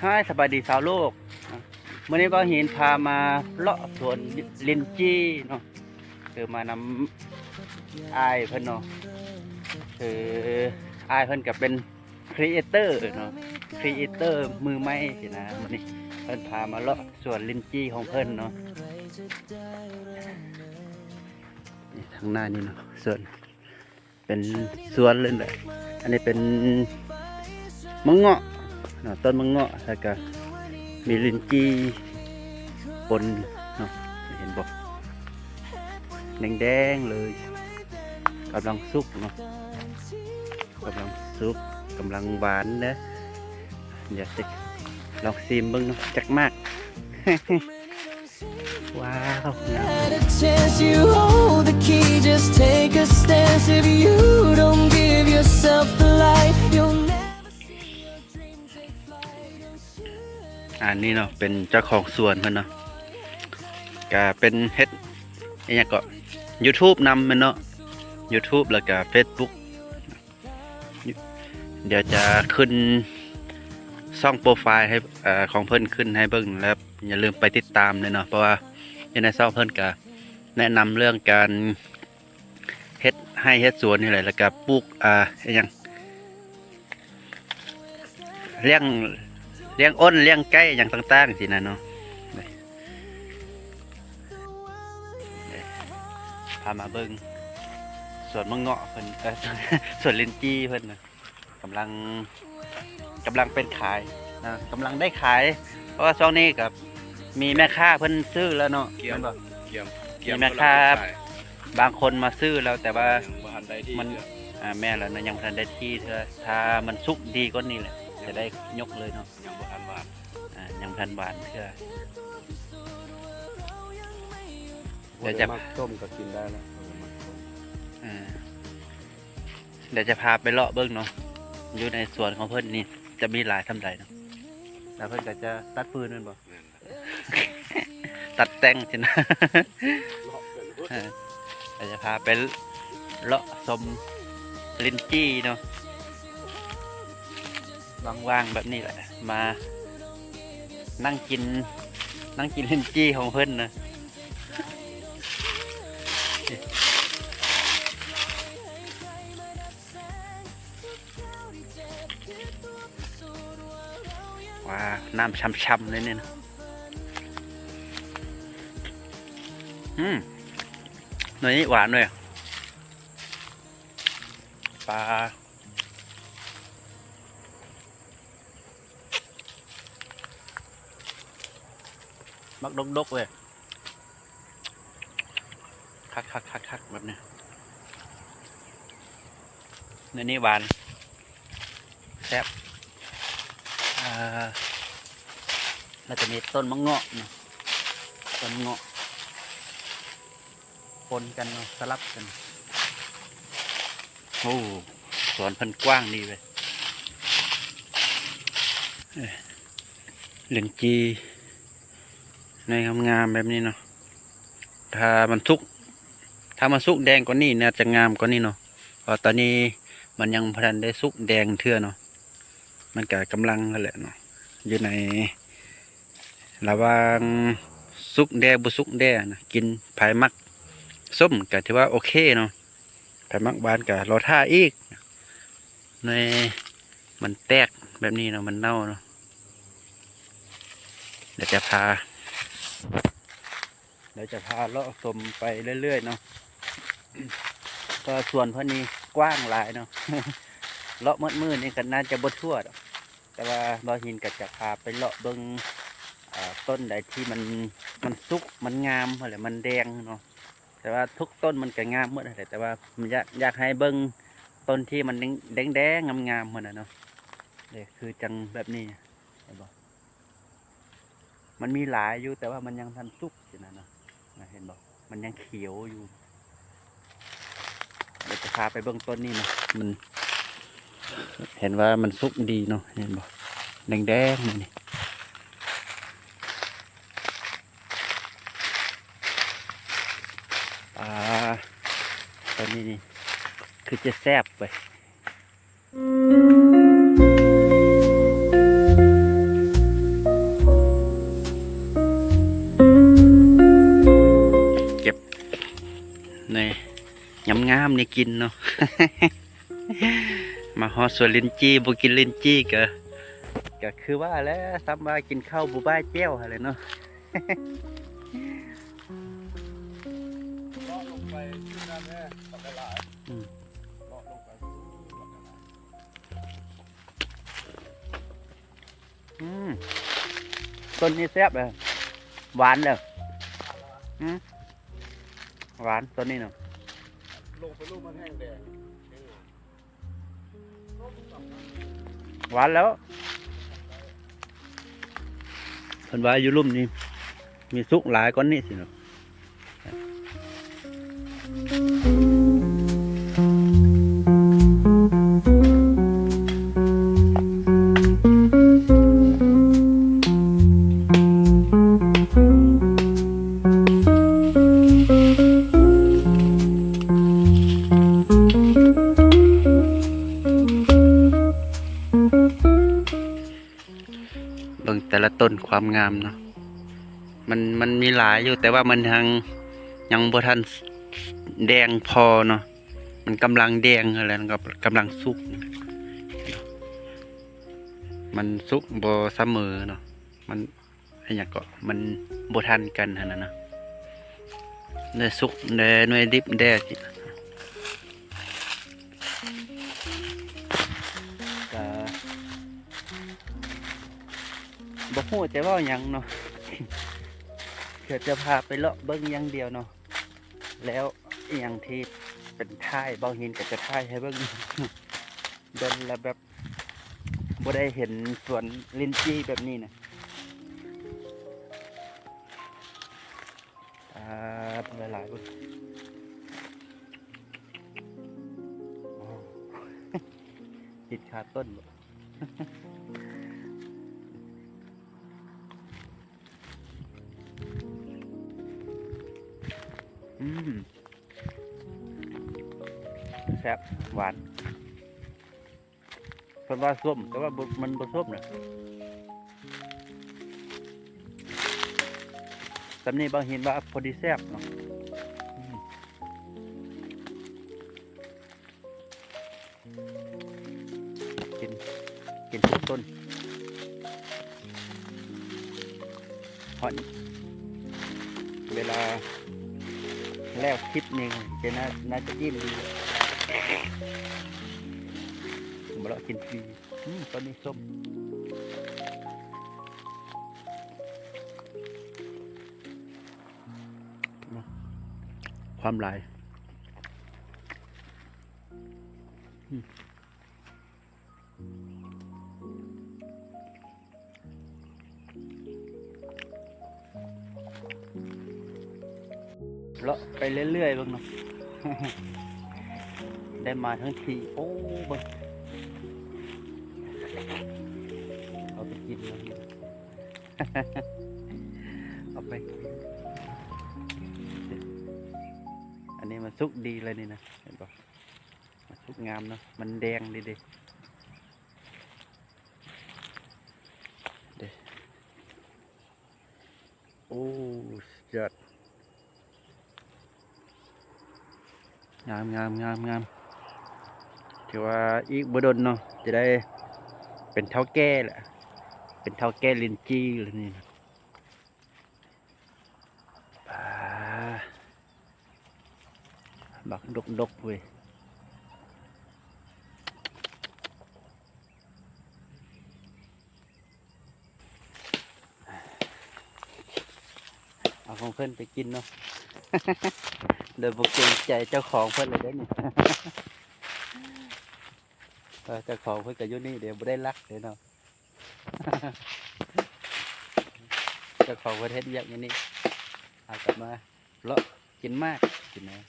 ຮາຍ ສະບາຍດີຊາວໂລກ. ມື້ນີ້ບ່າວຫີນພາມາເລາະສວນລິນຈີ່ເນາະ, ຄືມານຳອ້າຍເພິ່ນເນາະ, ຄືອ້າຍເພິ່ນກໍເປັນ creator ເນາະ, creator ມືໃໝ່ຊີ້ນະ. ມື້ນີ້ເພິ່ນພາມາເລາະສວນລິນຈີ່ຂອງເພິ່ນເນາະ. ນີ້ທາງໜ້ານີ້ເນາະ, ສວນ ເປັນສວນເລີຍແຫຼະ. ອັນນີ້ເປັນໝາກເງາະເນາະ, ຕົ້ນໝາກເງາະ, ແລ້ວກະມີລິນຈີ່ປົນເນາະ, ເຫັນບໍ່? ແດງໆເລີຍ, ກຳລັງສຸກເນາະ. ກຳລັງສຸກ ກຳລັງຫວານເດີ. ດຽວຊິລອງຊີມເບິ່ງເນາະ ຈັກໝາກ. ວ້າວ ງາມ. Not a chance, you hold the key, just take a stance. If you don't give yourself the light, you'll never see your dream take flight. ອັນນີ້ເນາະ ເປັນເຈົ້າຂອງສວນເພິ່ນເນາະ, ກະເປັນເຮັດອີ່ຫຍັງເກາະ YouTube ນຳແມ່ນເນາະ, YouTube ແລ້ວກະ Facebook. ດຽວຈະຂຶ້ນຊ່ອງໂປຣໄຟລ໌ໃຫ້ ເອີ ຂອງເພິ່ນຂຶ້ນໃຫ້ເບິ່ງ ແລ້ວຢ່າລືມໄປຕິດຕາມເດີເນາະ, ເພາະວ່າຢູ່ໃນຊ່ອງເພິ່ນກະແນະນຳເລື່ອງການເຮັດໄຮ່ເຮັດສວນນີ້ແຫຼະ, ແລ້ວກະປູກ ອາ ອີ່ຫຍັງ ລ້ຽງ ລ້ຽງອົ່ນລ້ຽງໄກ່ຫຍັງຕ່າງໆຊີ້ນະເນາະ. ພາມາເບິ່ງສວນໝາກເງາະເພິ່ນ ເອີ ສວນ ສວນລິນຈີ່ເພິ່ນນະ, ກຳລັງ ກຳລັງເປັນຂາຍນະ, ກຳລັງໄດ້ຂາຍ ເພາະວ່າຊ່ວງນີ້ກໍມີແມ່ຄ້າເພິ່ນຊື້ແລ້ວເນາະ. ກຽມ ແມ່ນບໍ່? ກຽມ ມີແມ່ຄ້າ ກຳລັງເປັນຂາຍ ບາງຄົນມາຊື້ແລ້ວ ແຕ່ວ່າ ຍັງບໍ່ທັນໄດ້ທີ່ ມັນ ເທື່ອ ອາ ແມ່ນແລ້ວນະ, ຍັງບໍ່ທັນໄດ້ທີ່ເທື່ອ. ຖ້າມັນສຸກດີກວ່ານີ້ແຫຼະ ຈະໄດ້ຍົກເລີຍເນາະ. ຍັງບໍ່ທັນຫວານ ອາ ຍັງບໍ່ທັນຫວານເທື່ອ. ບໍ່ໄດ້ມັກຕົ້ມກໍກິນໄດ້ລະ ບໍ່ໄດ້ມັກຕົ້ມ. ເອີ ດຽວຈະພາໄປເລາະເບິ່ງເນາະ, ຢູ່ໃນສວນຂອງເພິ່ນນີ້ຈະມີຫຼາຍສ່ຳໃດເນາະ. ແລ້ວເພິ່ນກໍຈະຕັດຟືນແມ່ນບໍ່? ແມ່ນ. ຕັດແຕ່ງຊີ້ນະ. ເອີ ດຽວຈະພາໄປເລາະຊົມລິນຈີ່ເນາະ. ວ່າງໆແບບນີ້ແຫຼະ ມານັ່ງກິນ ນັ່ງກິນລິນຈີ່ຂອງເພິ່ນນະ. ວ້າວ ນ້ຳຊ່ຳໆເລີຍນີ້ນະ. ອືມ ໜ່ວຍນີ້ຫວານເວີຍ. ປາ ໝາກດົກໆເວີຍ. ຄັກໆໆໆ ແບບນີ້ ແນວນີ້ຫວານ ແຊບ. ເອີ ແລ້ວຈະມີຕົ້ນໝາກເງາະເນາະ, ຕົ້ນເງາະ ປົນກັນເນາະ ສະຫຼັບກັນ. ໂອ້ ສວນເພິ່ນກວ້າງດີເວີຍ. ເອີ ລິນຈີ່ໜ່ວຍງາມໆແບບນີ້ເນາະ. ຖ້າມັນສຸກ ຖ້າມັນສຸກແດງກວ່ານີ້ ໜ້າຈະງາມກວ່ານີ້ເນາະ, ເພາະຕອນນີ້ມັນຍັງບໍ່ທັນໄດ້ສຸກແດງເທື່ອເນາະ. ມັນກະກຳລັງຫັ້ນແຫຼະເນາະ ຢູ່ໃນລະຫວ່າງສຸກແດ່ບໍ່ສຸກແດ່ນະ. ກິນ ໃຜມັກສົ້ມກະຖືວ່າໂອເຄເນາະ, ໃຜມັກຫວານກະລໍຖ້າອີກ. ໜ່ວຍມັນແຕກແບບນີ້ເນາະ ມັນເນົ່າເນາະ. ດຽວຈະພາ ດຽວຈະພາເລາະຊົມໄປເລື້ອຍໆເນາະ, ເພາະວ່າສວນເພິ່ນນີ້ກວ້າງຫຼາຍເນາະ. ເລາະໝົດມື້ນີ້ກໍໜ້າຈະບໍ່ທົ່ວດອກ, ແຕ່ວ່າບ່າວຫີນກໍຈະພາໄປເລາະເບິ່ງ ເອີ ຕົ້ນໃດທີ່ມັນ ມັນສຸກ ມັນງາມຫັ້ນແຫຼະ ມັນແດງເນາະ. ແຕ່ວ່າທຸກຕົ້ນມັນກໍງາມໝົດຫັ້ນແຫຼະ, ແຕ່ວ່າຢາກ ຢາກໃຫ້ເບິ່ງຕົ້ນທີ່ມັນແດງໆງາມໆຫັ້ນນະເນາະ. ເດ້ ຄືຈັ່ງແບບນີ້ ເຫັນບໍ່? ມັນມີຫຼາຍຢູ່ ແຕ່ວ່າມັນຍັງບໍ່ທັນສຸກຊີ້ນະເນາະ, ເຫັນບໍ່? ມັນຍັງຂຽວຢູ່. ດຽວຈະພາໄປເບິ່ງຕົ້ນນີ້ເນາະ, ມັນ ເຫັນວ່າມັນສຸກດີເນາະ, ເຫັນບໍ່? ແດງໆນີ້. ປາ ຕອນນີ້ນີ້ຄືຈະແຊບເວີຍ. ເກັບນີ້ ງາມໆ ນີ້ກິນເນາະ. ມາຮອດສວນລິນຈີ່ ບໍ່ກິນລິນຈີ່ກະ ກະຄືວ່າແຫຼະ ສ່ຳວ່າກິນເຂົ້າບໍ່ບາຍແຈ່ວຫັ້ນແຫຼະເນາະ. ເລາະລົງໄປທີ່ນັ້ນແດ່ ບັກຫຼາຍ. ອືມ ເລາະລົງໄປ ບັກຫຼາຍ. ອືມ ຕົ້ນນີ້ແຊບເລີຍ ຫວານເລີຍ. ອືມ ຫວານຕົ້ນນີ້ນະ ລົງໄປລູກມັນແຫ້ງແດງ ຫວານແລ້ວ. ເພິ່ນວ່າຢູ່ລຸ່ມນີ້ມີສຸກຫຼາຍກວ່ານີ້ຊິເນາະ. ເບິ່ງແຕ່ລະຕົ້ນຄວາມງາມເນາະ ມັນ ມັນມີຫຼາຍຢູ່ ແຕ່ວ່າມັນຍັງ ຍັງບໍ່ທັນແດງພໍເນາະ ມັນກຳລັງແດງຫັ້ນແຫຼະ ກຳລັງສຸກ ມັນສຸກບໍ່ສະເໝີເນາະ ມັນ ອີຫຍັງເກາະ ມັນບໍ່ທັນກັນຫັ້ນນະເນາະ ໜ່ວຍສຸກແດ່ ໜ່ວຍດິບແດ່ ກະບໍ່ຮູ້ຈະເວົ້າຫຍັງເນາະ ກະຈະພາໄປເລາະເບິ່ງຢ່າງດຽວເນາະ ແລ້ວອີ່ຫຍັງທີ່ເປັນທ້າຍ ເບົາຫີນກະຈະຖ່າຍໃຫ້ເບິ່ງ ດົນລະແບບ ບໍ່ໄດ້ເຫັນສວນລິນຈີ່ແບບນີ້ນະ. ອ່າ ເບິ່ງຫຼາຍໆ ເບິ່ງ ໂອ້ ຕິດຄາຕົ້ນບໍ? ອືມ ແຊບ ຫວານ. ເພິ່ນວ່າສົ້ມ ແຕ່ວ່າບໍ່ ມັນບໍ່ສົ້ມນະ ສ່ຳນີ້ບ່າວຫີນວ່າພໍດີແຊບເນາະ. ອືມ ກິນ ກິນທຸກຕົ້ນ. ຮອດເວລາແລ້ວຄລິບນີ້ ຈະໜ້າ ໜ້າຈະອີ່ມດີແລ້ວ ມາເລາະກິນຟຣີ. ອືມ ຕອນນີ້ສົ້ມ ຄວາມຫຼາຍ. ອືມ ເລາະໄປເລື້ອຍໆເບິ່ງເນາະ ໄດ້ມາທັງທີ. ໂອ້ ເບິ່ງ ເອົາໄປກິນເນາະ ເອົາໄປກິນ. ອັນນີ້ມັນສຸກດີເລີຍນີ້ນະ ເຫັນບໍ່? ມັນສຸກງາມເນາະ ມັນແດງດີເດ ເດ. ໂອ້ ສຸດຍອດ ງາມໆໆໆ. ຖືວ່າອີກບໍ່ດົນເນາະ ຈະໄດ້ເປັນເຖົ້າແກ່ແຫຼະ ເປັນເຖົ້າແກ່ລິນຈີ່ແລ້ວນີ້ນະ. ປາ ບັກດົກໆເວີຍ. ເອົາຂອງເພິ່ນໄປກິນເນາະ ໂດຍບໍ່ເກງໃຈເຈົ້າຂອງເພິ່ນເລີຍເດ້ນີ້. ເອີ ເຈົ້າຂອງເພິ່ນກະຢູ່ນີ້ເດ້ ບໍ່ໄດ້ລັກເດ້ເນາະ. ເຈົ້າຂອງເພິ່ນເຮັດວຽກຢູ່ນີ້ ເຮົາກະມາເລາະກິນໝາກກິນຫຍັງ.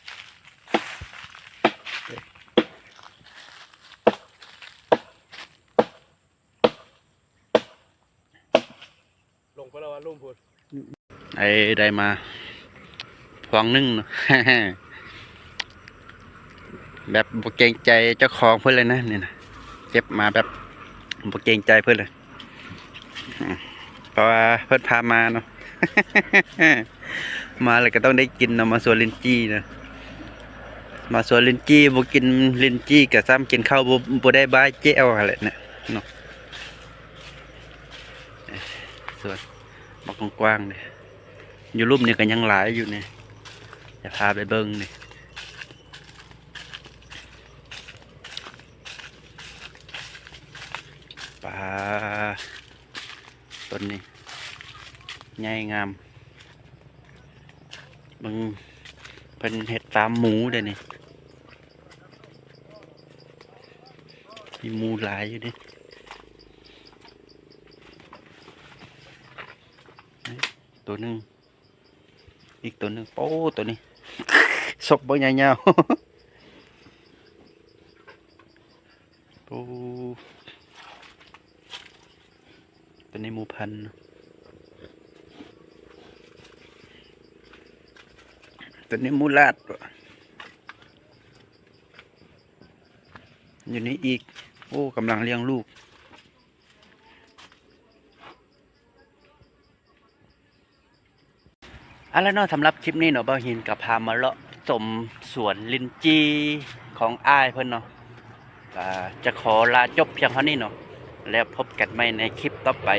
ລົງໄປແລ້ວວ່າລຸ່ມພຸ້ນ ໄອ້ ໄດ້ມາພວງໜຶ່ງເນາະ. ແບບບໍ່ເກງໃຈເຈົ້າຂອງເພິ່ນເລີຍນະ ນີ້ນະ ເກັບມາແບບບໍ່ເກງໃຈເພິ່ນເລີຍ ອືມ ເພາະວ່າເພິ່ນພາມາເນາະ ມາແລ້ວກໍຕ້ອງໄດ້ກິນເນາະ ມາສວນລິນຈີ່ນະ ມາສວນລິນຈີ່ ບໍ່ກິນລິນຈີ່ກໍຊ້ຳກິນເຂົ້າບໍ່ ບໍ່ໄດ້ ບາຍແຈ່ວຫັ້ນແຫຼະນະເນາະ ສວນບັກກວ້າງໆເດ້ ຢູ່ລຸ່ມນີ້ກໍຍັງຫຼາຍຢູ່ນີ້ ຈະພາໄປເບິ່ງນີ້ ປາ ຕົ້ນນີ້ໃຫຍ່ງາມ ເບິ່ງ ເພິ່ນເຮັດຟາມໝູເດ້ນີ້ ມີໝູຫຼາຍຢູ່ເດ້ ໂຕໜຶ່ງ ອີກໂຕໜຶ່ງ ໂອ້ ໂຕນີ້ ສົກບັກໃຫຍ່ຍາວ ໂອ້ ໂຕນີ້ໝູພັນ ໂຕນີ້ໝູລາດ ຢູ່ນີ້ອີກ ໂອ້ ກຳລັງລ້ຽງລູກ. ເອົາລະເນາະ ສຳລັບຄລິບນີ້ເນາະ ບ່າວຫີນກໍພາມາເລາະຊົມສວນລິນຈີ່ຂອງອ້າຍເພິ່ນເນາະ ກໍຈະຂໍລາຈົບພຽງເທົ່ານີ້ເນາະ ແລ້ວພົບກັນໃໝ່ໃນຄລິບຕໍ່ໄປ